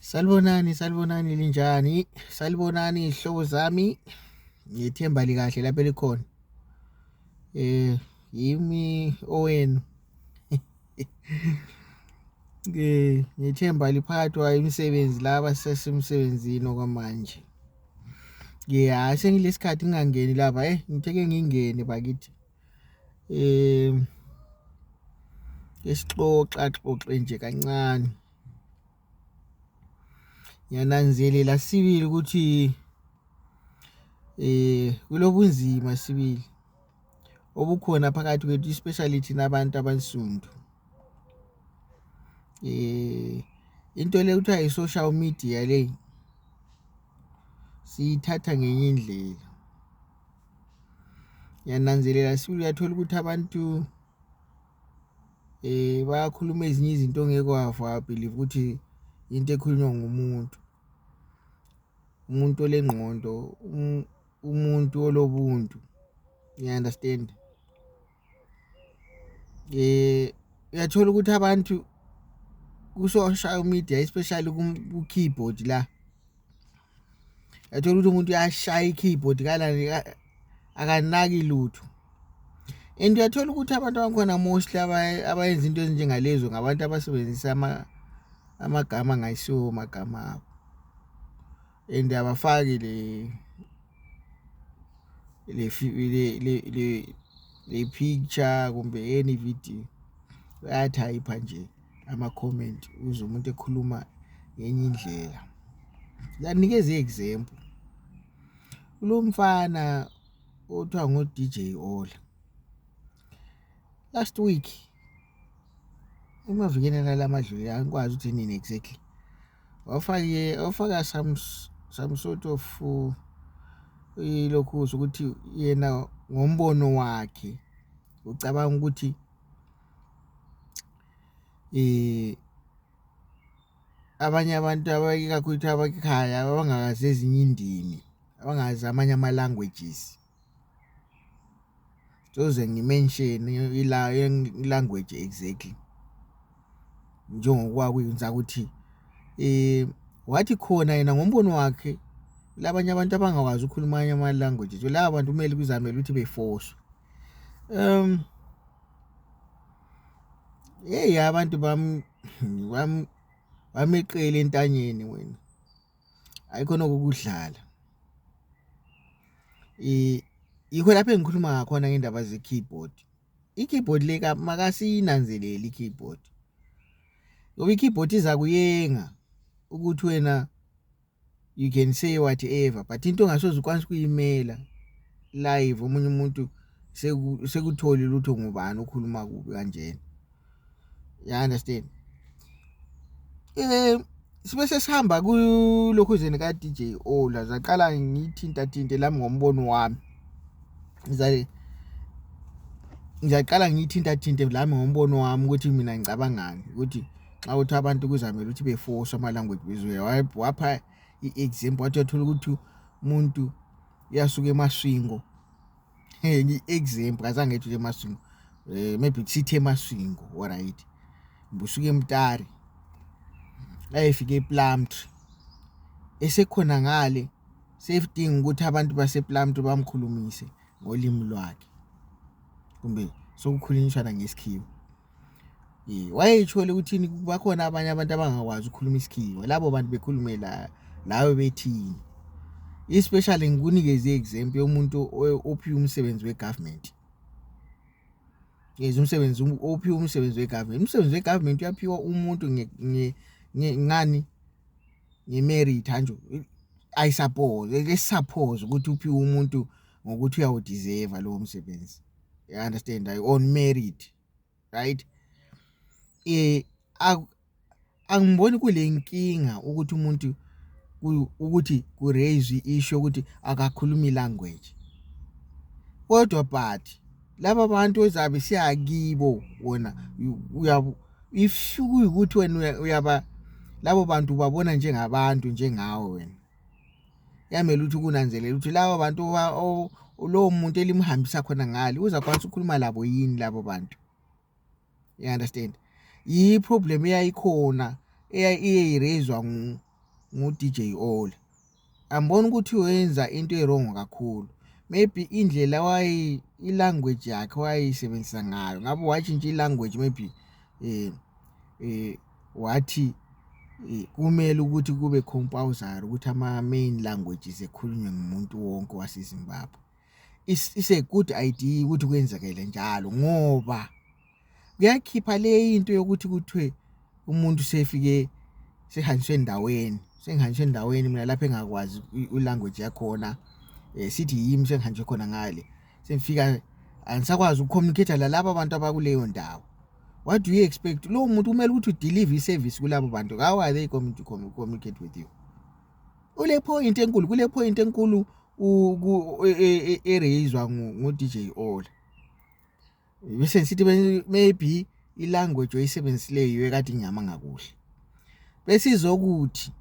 Salibonani linjani? Salibonani ihlobo zami. Ngithemba likahle lapha elikhona. Yimi owenu. Ngithemba liphathwa imisebenzi laba sesemsebenzini okwamanje. Sengilesikhathi ngingangeni lapha ngitheke ngingene bakithi. Esixoxe nje kancane. Ngiyananzelela sibili ukuthi kulobunzima sibili obukhona phakathi kwethu, especially thina abantu abansundu. Into le kuthiwa i-social media le siyithatha ngenye indlela. Ngiyananzelela sibili uyathola ukuthi abantu bayakhuluma ezinye izinto ongeke wava believe ukuthi into ekhulunywa ngumuntu, umuntu olengqondo, umuntu olobuntu. You understand? Uyathola ukuthi abantu ku-social media, especially ku-keyboard la, uyathola ukuthi umuntu uyashaya i-keyboard kala akanaki lutho. And uyathola ukuthi abantu abankhona mostly abayenza into ezinjengalezo ngabantu abasebenzisa amagama angayisiwo amagama abo, and abafaki le picture kumbe any video, bayathayipha nje ama-comment uze umuntu ekhuluma ngenye indlela. Ngiyanikeza i-example. Kulo mfana othiwa ngo-DJ Ola, last week emavikeni lamadlule angikwazi ukuthi nini exactly, wafaka some sort of lokhu ukuthi yena ngombono wakhe ucabanga ukuthi abanye abantu abakakhulu abakhaya abangazi ezinye indimi, abangazi amanye ama-languages. Soze ngimention i-language exactly njengokwakuyenza ukuthi wathi khona yena ngombono wakhe labanye abantu abangakwazi ukukhuluma amanye ama-languages, laba bantu kumele kuzamele ukuthi beforce. Abantu bameqele entanyeni wena, ayikhona ukudlala. Yikho lapho engikhuluma ngakhona ngendaba ze-keyboard. I-keyboard le makasiyinanzelele i-keyboard, ngoba i-keyboard iza kuyenga ukuthi wena you can say whatever, but into ongasoze ukwazi ukuyimela live omunye umuntu sekuthole lutho ngubani okhuluma kubi kanjena. You understand? Sibe sesihamba kulokhuzeni ka DJ Ola, zaqala ngithinta lami ngombono wami. Ngiyaqala ngithinta lami ngombono wami ukuthi mina ngicabangani ukuthi xa uthi abantu kuzamele ukuthi beforce ama-language bezwe. Wapha i-example wathi uyathola ukuthi umuntu uyasuka eMaswingo. I-example azange ngithi eMaswingo, maybe sithi eMaswingo, alright, usuke eMtari ayefika ePlumtree, esekhona ngale sefidinga ukuthi abantu basePlumtree bamkhulumise ngolimi lwakhe kumbe sokukhulunyiswana ngesikhiwa. Wayetshole ukuthi bakhona abanye abantu abangakwazi ukukhuluma isikhiwa, labo bantu bekhulume lawe bethini, especially ngikunikeze i-example yomuntu ophiwe umsebenzi we-government. Umsebenzi ophiwe umsebenzi we-government. Umsebenzi we-government uyaphiwa umuntu ngani nge-merit nje. I suppose ukuthi uphiwe umuntu ngokuthi uyawudeserve lowo msebenzi. You understand? On merit, right? Angiboni kule nkinga ukuthi umuntu ukuthi ku-raise i-issue ukuthi akakhulumi language. Kodwa but laba bantu ozabe siyakibo wona if kuyikuthi wena labo bantu babona njengabantu njengawe wena, yamele ukuthi kunanzelela ukuthi labo bantu lowo muntu elimhambisa khona ngale uzakwazi ukukhuluma labo yini labo bantu. You understand? I-problem eyayikhona eyayirezwa ngu-DJ Ola. Ambona ukuthi wenza into ewrong kakhulu. Maybe indlela i-language yakhe wayisebenzisa ngayo. Ngabe watshintsha i-language maybe wathi kumele ukuthi kube compulsory ukuthi ama-main languages ekhulunywe ngumuntu wonke waseZimbabwe. It's a good idea ukuthi kwenzakele njalo ngoba kuyakhipha le into yokuthi kuthiwe umuntu sengihanyiswe endaweni mina lapha engakwazi i-language yakhona sithi yimi sengihanjwe khona ngale sengifika angisakwazi ukucommunicate lalabo abantu abakuleyo ndawo. What do you expect? Lo muntu kumele ukuthi udeliver i-service kulabo bantu. How are they going to communicate with you? Kule point enkulu ereyizwa ngu-DJ Ola. Bese sithi maybe i-language oyisebenzisileyo ekade inyama ngakuhle. Bese izokuthi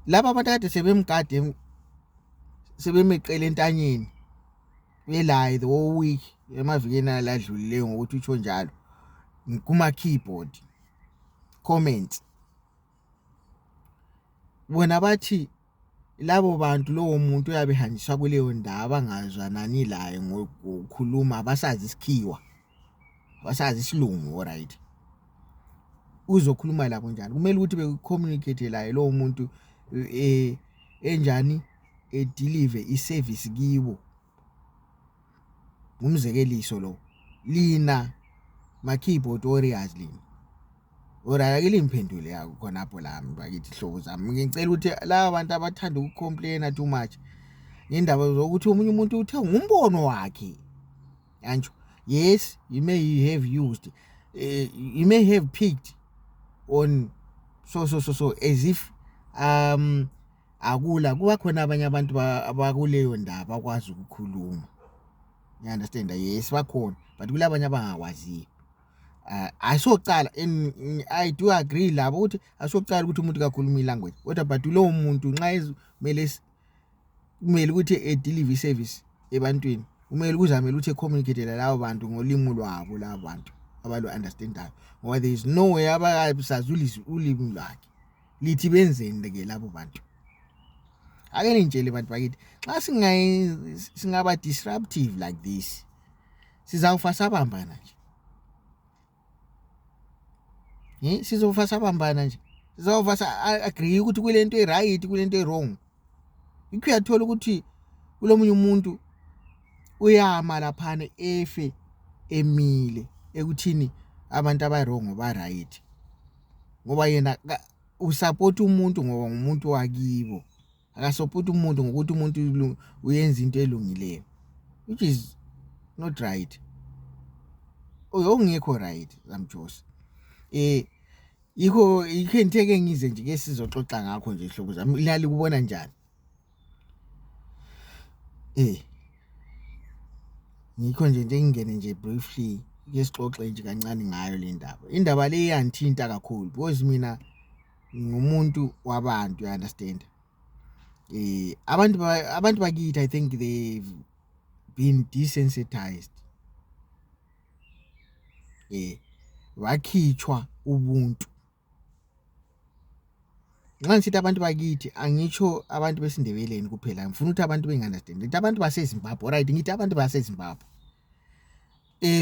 laba abantu kade sebemgade sebemeqele entanyeni belaye the whole week emavikeni aladlulileyo ngokuthi utsho njalo kuma keyboard comments bona bathi labo bantu lowo muntu uyabe hanjiswa kuleyo ndawo bangazwanani laye ngokukhuluma abasazi isikhiwa abasazi isilungu. Alright, uzokhuluma labo njani? Kumele ukuthi becommunicate laye lowo muntu enjani deliver i-service kibo. Umzekeliso lo lina ma keyboard warriors lina ora ke limphendule yakho khonapho lami bakithi hlobo zami. Ngicela ukuthi laba bantu abathanda ukucomplaina too much ngendaba zokuthi umunye umuntu uthe ngumbono wakhe yanjo. Yes, you may have used you may have picked on so as if akula kuba khona abanye abantu abakuleyo ndaba akwazi ukukhuluma. You understand? Yes, bakhona, but kulabanye abangakwaziyo. Asocala I do agree labo ukuthi asocala ukuthi umuntu kakhuluma ilanguage kodwa but lo muntu nxa kumele ukuthi deliver service ebantwini kumele kuzamele ukuthi communicate labo bantu ngolimi lwabo labo bantu abalu understandayo ngoba there is no way abasazi ulimi lwakhe lithi benzeni ke labo bantu. Ake nitshele bantu bakithi xa singaba disruptive like this sizawufa sabambana nje. Sizofa sabambana nje. Sizawufa agree ukuthi kulento eright kulento erwrong. Ikuyathola ukuthi kulomunye umuntu uyama laphana efe emile ekuthini abantu abayirong ba right ngoba yena usupport umuntu ngoba ngumuntu wakibo. Akasupport umuntu ngokuthi umuntu uyenza into elungileyo, which is not right. Ongekho right zamjosi. Yikho ngitheke ngize nje ke sizoxoxa ngakho nje ihlobo zami. Lali kubona njani? Ngikho nje ngingene nje briefly ke sixoxe nje kancane ngayo le ndaba. Indaba le iyanthinta kakhulu because mina ngumuntu wabantu, you understand? Abantu bakithi I think they've been desensitized. Wakhitshwa ubuntu. Nxa ngithi abantu bakithi angitsho abantu besindebeleni kuphela, ngifuna ukuthi abantu bengunderstand. Ngithi abantu baseZimbabwe, alright, ngithi abantu baseZimbabwe.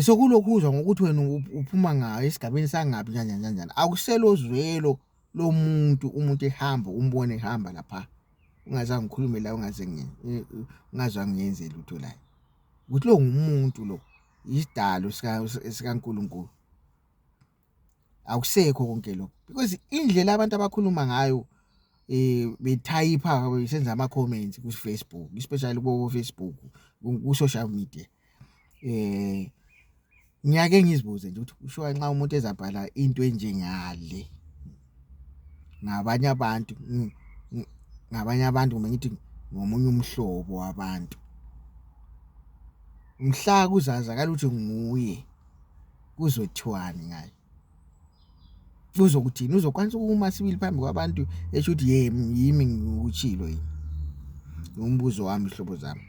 So kulokhuzwa ngokuthi wena uphuma ngayo esigabeni sangapi njani. Akuselo zwelo lo umuntu ehamba umbone ehamba lapha. Ungazange ngikhulume la ungazange ngiyenze lutho la. Ukuthi lo ngumuntu lo isidalo sikaNkulunkulu. Akusekho konke lokho because indlela abantu abakhuluma ngayo betype besenza ama comments ku Facebook, especially ku Facebook, ku social media. Ngiyake ngizibuze nje ukuthi usho nxa umuntu ezabhala into enjengale ngabanye abantu kumbe ngithi ngomunye umhlobo wabantu, mhla kuzazakala ukuthi nguye kuzothiwani ngaye. Uzokuthini? Uzokwanisa ukuma sibili phambi kwabantu esho ukuthi yimi ngikuchilo yini? Umbuzo wami hlobo zami.